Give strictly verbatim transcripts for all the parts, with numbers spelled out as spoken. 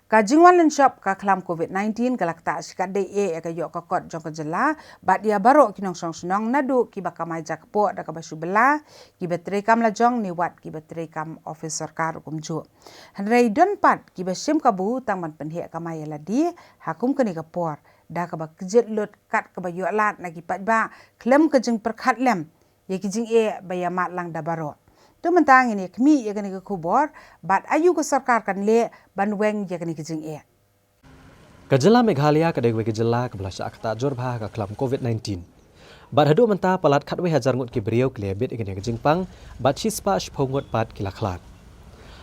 Ka jingwan lynshop ka khlam covid nineteen ka la ktah shikatdei eh ïa ka ïoh ka kot jong ka jylla bad ïa baroh ki nongshong shnong naduh kiba kamai jakpoh da kaba shu bylla, kiba treikam lajong ne wat kiba treikam office sorkar kumjuh. Hynrei don pat kiba shim kabu tang ban pynheh kamai ïa lade ha kum kane ka por da kaba kjit lut kat kaba ïoh lad na ki paidbah khlem ka jingpyrkhat lem ïa ki jingeh ba ïa mad lang da baroh. To mynta ngin ïa khmih ïa kane ka khubor bad aïu ka sorkar kan leh ban weng ïa kane ka jingeh. Ka jylla Meghalaya ka dei kawei ka jylla kaba la shah ktah jur bha ha ka khlam covid nineteen. Bad haduh mynta palat khatwei hajar ngut ki briew ki la bit ïa kane ka jingpang bad shispah shiphew ngut pat ki la khlad.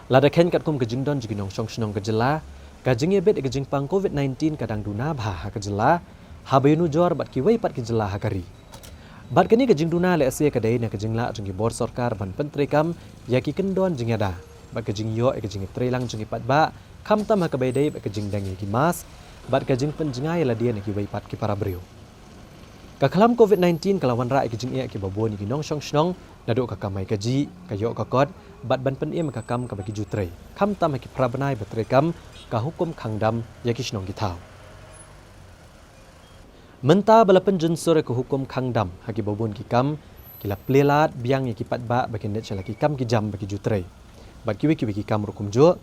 Lada kheiñ katkum ka jingdon jong ki nongshong shnong ka jylla, ka jingïabit ïa ka jingpang covid nineteen ka dang duna bha ha ka jylla, haba ïanujor bad kiwei pat ki jylla ha ka ri. Bad kane ka jingduna lehse ka dei na ka jinglah jong ki bor sorkar ban pyntreikam ïa ki kyndon jingïada bad ka jingïoh ïa ka jingïatreilang jong ki paidbah, khamtam ha kaba ïadei bad ka jingdeng ïa ki mask bad ka jingpynjngai ïa lade na kiwei pat ki para briew. Ka khlam covid nineteen ka la wanrah ïa ki jingeh kiba bun ïa ki nongshong shnong, naduh ka kamai kajih, ka ïoh ka kot bad ban pynim ka kam kaba ki ju trei, khamtam ha ki phra bnai ba treikam ka hukum khang dam ïa ki shnong ki thaw. Mynta ba la pynjynsur ïa ka hukum khang dam ha kiba bun ki kam, ki la plie lad biang ïa ki paidbah ba kin leit sha la ki kam ki jam ba ki ju trei bad kiwei kiwei ki kam ruh kumjuh.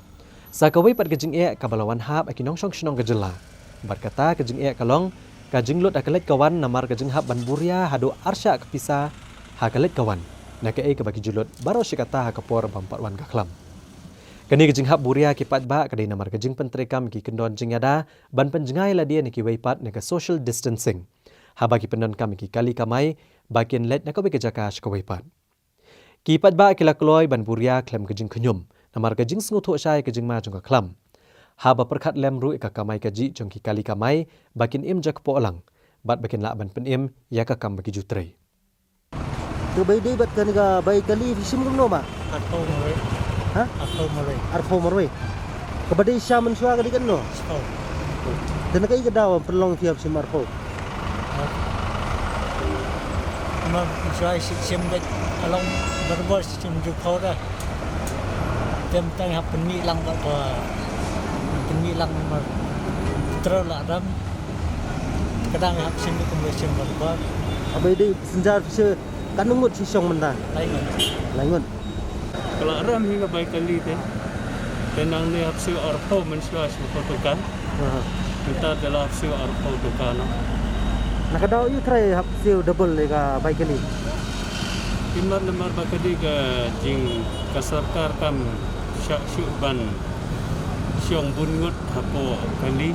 Sa kawei pat ka jingeh kaba la wan hap ha ki nongshong shnong ka jylla. Bad kata ka jingeh ka long ka jinglut ha ka leit ka wan namar ka jinghap ban buria haduh arshah ka pisa ha ka leit ka wan, na kaei kaba ki ju lut baroh shi katta ha ka por bym pat wan ka khlam. Kane ka jinghap buria ki paidbah ka dei namar ka jingpyntreikam ki kyndon jingïada ban pynjngai lade na kiwei pat na ka social distancing, haba ki pyndonkam ïa ki kali kamai ba kin leit na kawei ka jaka sha kawei pat. Ki paidbah ki la kloi ban buria khlem ka jingkhñium namar ka jingsngewthuh shai ka jingma jong ka khlam, haba pyrkhat lem ruh ïa ka kamai kajih jong ki kali kamai ba kin im jakpoh lang bad ba kin lah ban pynim ïa ka kam ba ki ju trei. To bai dei bad kane ka bai kali phi shim kumno ma? Arphew marwei. Ha? Arphew marwei. Arphew marwei. Kaba dei sha mynshuwa ka dei katno? Shiphew. Te na kaei ka daw pynlong phi hap shim arphew? Namar mynshuwa shi shim beit, ka long barabor shi shim jingphew da. Te mynta ngi hap pynmih lang bad ka, pynmih lang namar trei la dam. Ka dang hap shim kumba shim barabor. Aba dei passenger phi shu katno ngut shi shong mynta? Lai ngut. Lai ngut. Ka la rem hi ka bai kali te. Te nangne hap siew arphew, mynshuwa shiphew tyngka. Aha. Mynta te la hap siew arphew tyngka noh. Na ka daw aïu trai hap siew double ïa ka bai kali? Imat namar ba ka dei ka jing ka sorkar kam shah shuh ban shong bun ngut hapoh kali.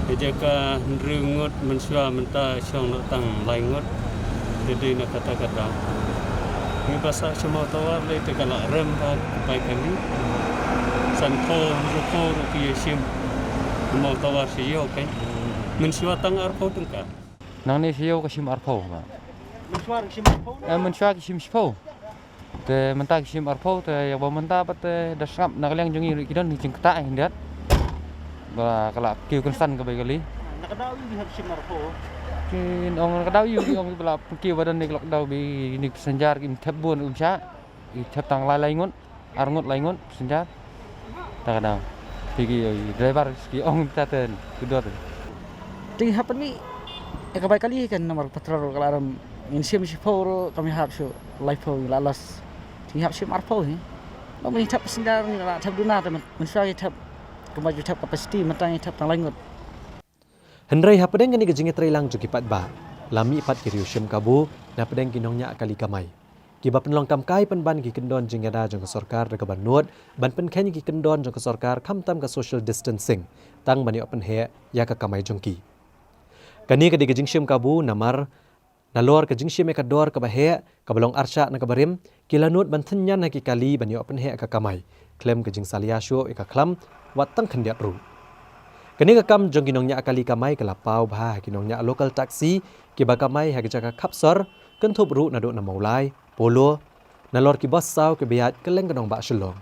Ka jaka hynriew ngut mynshuwa, mynta shong noh tang lai ngut. Te dei na kata ka daw. Ngi ba sah sha Mawtawar lei te ka la rem bha ka bai kali. Sanphew hynriewphew ruh ki ïa shim. Mawtawar sha ïew kein. Mynshuwa tang arphew tyngka. Nangne sha ïew ka shim arphew ma. Mynshuwa ki shim arphew? Eh, mynshuwa ki shim shiphew. Te mynta ki shim arphew, te ïa ba mynta pat te da sngap na ka liang jong ngi ruh ki don ki jingktah hyndiat. Ba ka la kiew kynsan ka bai kali. Na ka daw aïu ki hap shim arphew? Ki ong na ka daw aïu, ki ong ba la kiew ba don ne ka lockdown, ba ne ki passenger kim thep bun um shah. Ki thep tang lai lai ngut, ar ngut lai ngut passenger. Ta ka daw. Te ki driver ki ong ta te ki dor. Te ngi hap pynmih ïa ka bai kali kan namar petrol ka la rem, ngin shim shiphew ruh kam ïahap shuh, laiphew ngi la loss. Te ngi hap shim arphew hi. Ba ngi thep passenger ngi la thep duna te mynshuwa ngi thep kumba ju thep capacity, mynta ngi thep tang lai ngut. Hynrei hapdeng kane ka jingïatreilang jong ki paidbah, la mih pat ki riewshim kabu napdeng ki nongñiah kali kamai, kiba pynlong kam kai pynban ki kyndon jingïada jong ka sorkar da kaba nud ban pynkheiñ ki kyndon jong ka sorkar khamtam ka social distancing, tang ban ïoh pynheh ïa ka kamai jong ki. Kane ka dei ka jingshim kabu namar nalor ka jingshim ïa ka dor kaba heh, kaba long arshah na kaba rim, ki la nud ban tynñian ha ki kali ban ïoh pynheh ïa ka kamai khlem ka jingsalia shuh ïa ka khlam wat tang khyndiat ruh. Kane ka kam jong ki nongñiah kali kamai ka la paw bha ha ki nongñiah local taxi kiba kamai ha ki jaka khapsor, kynthup ruh naduh na Mawlai, Polo, nalor ki bus saw kiba ïaid kylleng ka nongbah Shillong.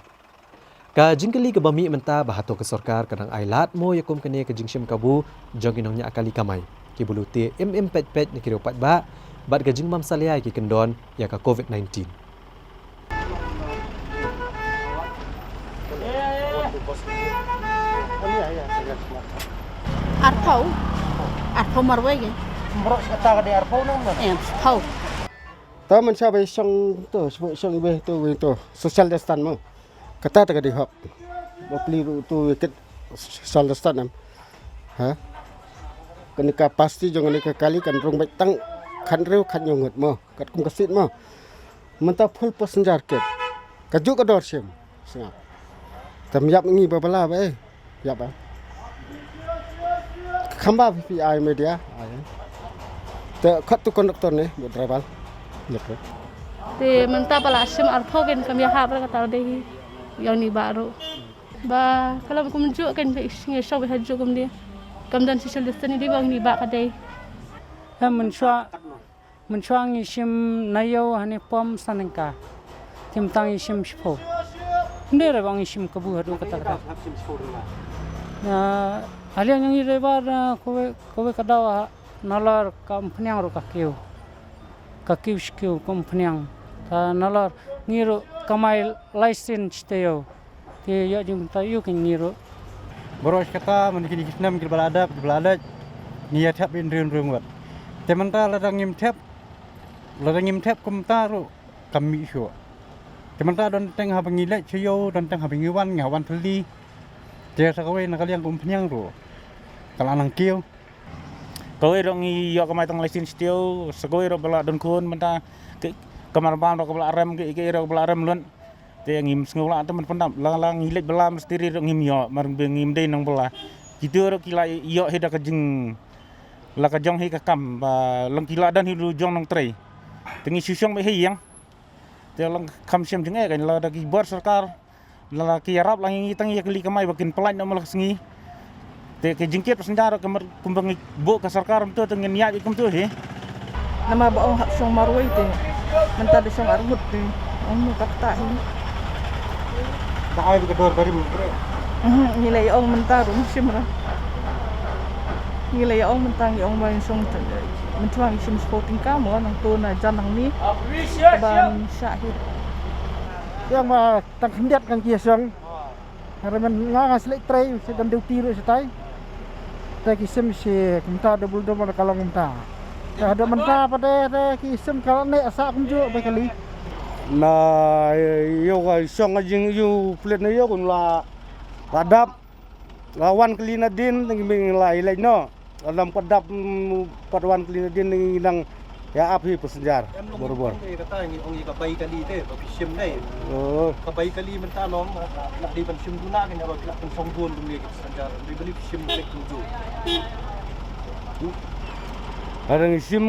Ka jingkylli kaba mih mynta ba hato ka sorkar ka dang ai lad mo ïa kum kane ka jingshim kabu jong ki nongñiah kali kamai kiba lute im im peit peit na ki riew paidbah bad ka jingbym salia ïa ki kyndon ïa ka covid nineteen. Arphew. Arphew marwei ke. Mrok kata ka dei arphew nang ba. Em, phew. Ta man sha bai shong to, sha bai shong bai to, bai to. Social distance mo. Kata ta ka dei hok. Ba pli ruh to bai kit social distance em. Ha? Kane ka pasti jong kane ka kali kan rung bai tang khan riu khan nyong ngut mo. Kat kum ka sit mo. Mynta full passenger kit. Ka juk ka dor shim. Sngap. Tam yap ngi ba bala ba eh. Yap ba. Khamba P P I media. Ai. Te khat tu conductor ne, bu driver. Yap. Te mynta ba la shim arphew ken kam ya hap ra ka tar de hi. Yau ni ba ru. Ba kalam kum juk ken ba ngi shong ba ha juk kum de. Kam dan social distance de ba ngi ba ka dei. Em, mynshwa Mynshwa ngi shim na ïew hane pom sanengka. Te mynta ngi shim shiphew. Ym dei re ba ngi shim kabu haduh kata kata. Na, ale ngi re ba, na, kawei, kawei ka daw ha, nalor ka umphniang ruh ka kiew. Ka kiew shi kiew ka umphniang. Ta nalor ngi ruh kamai license shi taïew. Te ïoh jingmyntoi ïa ki ngi ruh. Baroh shi katta, mynta kine ki snem ki ba la dep, ki ba la leit, ngi ïa thep hynriew hynriew ngut. Te mynta lada ngim thep, lada ngim thep kumta ruh kam mih shuh. Te mynta don teng haba ngi leit sha ïew, don teng haba ngi wan, ngi wan thylli. Te sa kawei na ka liang ka umphniang ruh ka la nang kiew. Kawei ruh ngi ïoh kamai tang license shi taïew, sa kawei ruh ba la don khun mynta, ki, ka marbam ruh ka ba la rem, ki, ki ruh ka ba la rem lut. Te ngim sngew lah te ban pyndap, la, la ngi leit bylla mistri ruh ngim ïoh, mar ba ngim dei nongbylla. Kito ruh ki la ïoh hi da ka jing, la ka jong hi ka kam, ba long ki la don hi ruh jong nongtrei. Te ngi shu shong beit hi ïeng. Te long kham shym jingeh kan, lada ki bor sorkar, la, la ki ïarap la ngi tang ïa ka li kamai ba kin pyllait noh ma la ka sngi. Te ki jingkit passenger ka mar kumba ngi buh ka sorkar mynta te ngin ïaid kumta hi. Namar ba ong hap shong marwei te mynta da shong arngut te ong mynta kata hi. Ba ai ka dor barim. Mhm, ngi la ong mynta ruh shim ra. Ngi la ong mynta ngi ong ba shong te mynta ngi shim sport tyngka mo nangto na jan nangne. Ba shah hi. Ïa ma tang khyndiat kan ki ïa shong. Hynrei mynta nga nga shu leit trei, shu don duty ruh shatai. Te ki shim shi kumta double double ka long kumta. Te haduh mynta pat te ki shim ka la neh sah kumjuh ba kali. Na ïoh ka shong ka jingïoh plet na ïoh kum la, la dap. La wan kali nadien ngi ming la ilai no. Lada ym pat dap, mm, pat wan kali nadien ngi nang ïa ap hi passenger. Em, long bor bor. Kata ngi ong ïa ka bai kali te ba phi shim dei. Oh. Ka bai kali mynta long la dei ban shim duna ka nya ba phi la pynshong bun dum ïa ki passenger. Dei ban phi shim bun kumjuh. Lada ngi shim,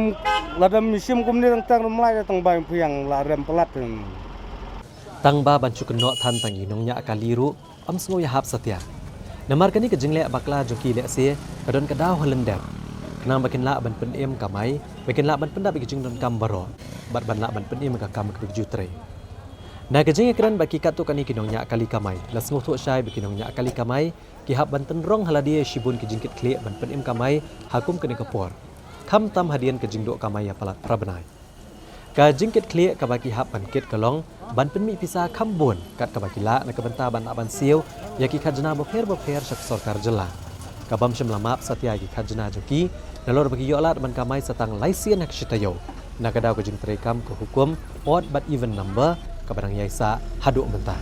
lada ngi shim kumne tang tang mlai tang bai phi ïang la rem palat. Tang ba ban shu kynnoh than tang ïa ki nongñiah kali ruh. Ym sngew ïahap satia. Namar kane ka jingleh bakla jong ki lehse ka don ka daw ha lyndet. Khnang ba kin lah ban pynim kamai, ba kin lah ban pyndap ïa ki jingdonkam baroh bad ban lah ban pynim ïa ka kam kaba ki ju trei. Na ka jingïakren bad ki katto katne ki nongñiah kali kamai, la sngewthuh shai ba ki nongñiah kali kamai ki hap ban tynrong ha lade shibun ki jingkit khlieh ban pynim kamai ha kum kane ka por. Khamtam hadien ka jingduh kamai ïa palat phra bnai. Ka jingkit khlieh kaba ki hap ban kit ka long ban pynmih pisa kham bun kat kaba ki lah na ka bynta ban lah ban siew ïa ki khajna bapher bapher sha ka sorkar jylla. Ka bym shym la map satia ïa ki khajna jong ki nalor ba ki ïoh lad ban kamai sa tang lai sien ha ka shi taïew na ka daw ka jingtrei kam ka hukum odd bad even number kaba dang ïai sah haduh mynta.